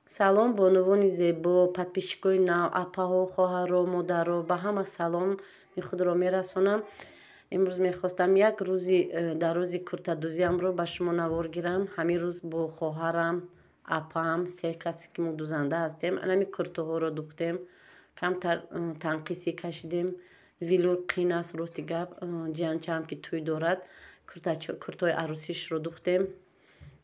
Салом, бонувони зебо, подписчикои нав, апаҳо, хоҳаро, модаро, ба ҳама саломи худро мерасонам. Имрӯз мехостам як рӯзи дар рӯзи куртадӯзиамро ба шумо навор гирам. Ҳамин рӯз бо хоҳарам, апаам, се касе ки мо дӯзанда ҳастем, анами куртаҳоро духтем. Камтар танқисӣ кашидем. Велюр қин аст, рости гап, ҷиянчаам ки тӯй дорад, куртаҳои арӯсишро духтем.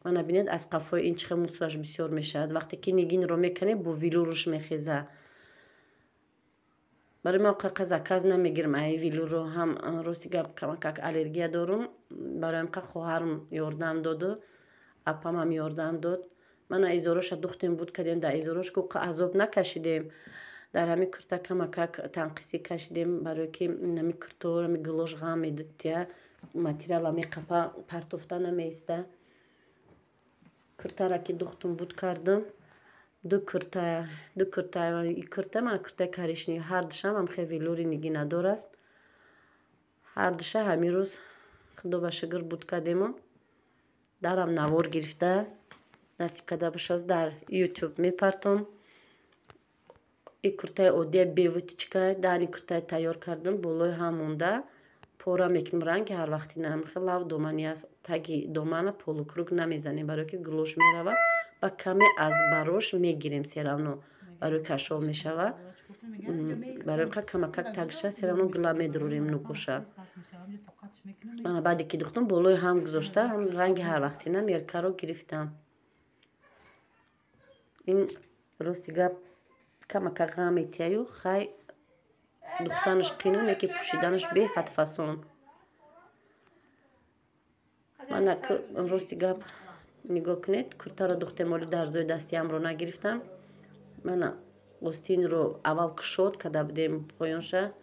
Мана бинед, аз қафои ин чӣ хел мусораш бисёр мешавад. Вақте ки нигинро меканем, бо велюрш мехеза. Барои ман қақа заказ намегирам ай велюрро, ҳам, рости гап, камакак аллергия дорум. Барои ҳамқа хоҳарам ёрдам доду, апамам ёрдам дод. Мана изороша духтем, буд кардем. Дар изорош ку азоб накашидем. Дар ҳамин курта камакак танқисӣ кашидем, барое ки ҳамин куртаҳоро ҳами гулош ғам медодтия, материала меқапа, партофта намеиста. Куртара ки духтум, буд кардам. Ду курта, ду курта, курта, мана куртаи коричневый, ҳардушам ҳам хел велюри нигинадор аст. Ҳардуша ҳамин рӯз, худо ба шукр, буд кардему. Дарам навор гирифта, насиб карда бошад, дар Ютуб мепартом. И куртаи оддия бе вытачка, даҳни куртаи тайёр кардам, болои ҳам монда пора мекунем. Ранги ҳар вақти намхел лав домани аст. Таги домана полукруг намезанем, барое ки гулош мерава ва каме аз барош мегирем, всё равно барои кашол мешава. Барои ка камакак тагша всё равно гула медурорем нукоша. Мана баъде ки духтум, болои ҳам гузошта, ҳам ранги ҳар вақтина меркаро гирифтам. Ин, рости гап, камакак ғам метияю, хай, духтанаш қину, не ки пӯшиданаш беҳад фасон. Мана, рости гап, нигоҳ кунед, куртаро духтем, оли дарзои дастиамро нагирифтам. Мана остинро аввал кушод карда будем, поёнша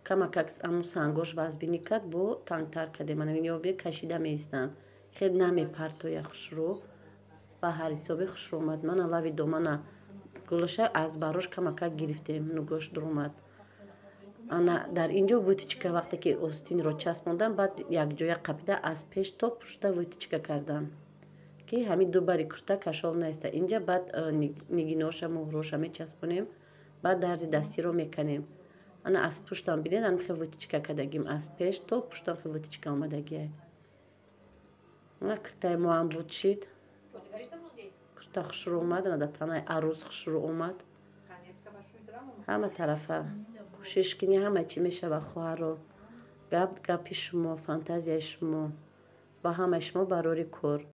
камакак аму сангош вазбинӣ кард, бо тангтар кардем. Мана нигоҳ, кашида меистанд, хел намепартоя, хушрӯ ба ҳар ҳисоби хушрӯ омад. Мана лави домана гулаша аз барош камакак гирифтем, нугош дуромад. Ана дар ин ҷо вытачка, вақте ки остинро часпондам, баъд якҷоя қапида аз пеш то пушта вытачка кардам, ки ҳамин ду бари курта кашол наиста. Инҷа баъд нигиноша, муҳроша мечаспонем, баъд дарзи дастиро меканем. Ана аз пуштам бинед, ан хел вытачка кардагим, аз пеш то пуштам хел вытачка омадагия. Ана куртаи моам буд шид. Курта хушрӯ омад, ана дар танаи арӯс хушрӯ омад. Ҳама тарафа кӯшиш кунӣ, ҳама чӣ мешава, хоҳаро. Гап гапи шумо, фантазияи шумо, ба ҳамаи шумо барори кор.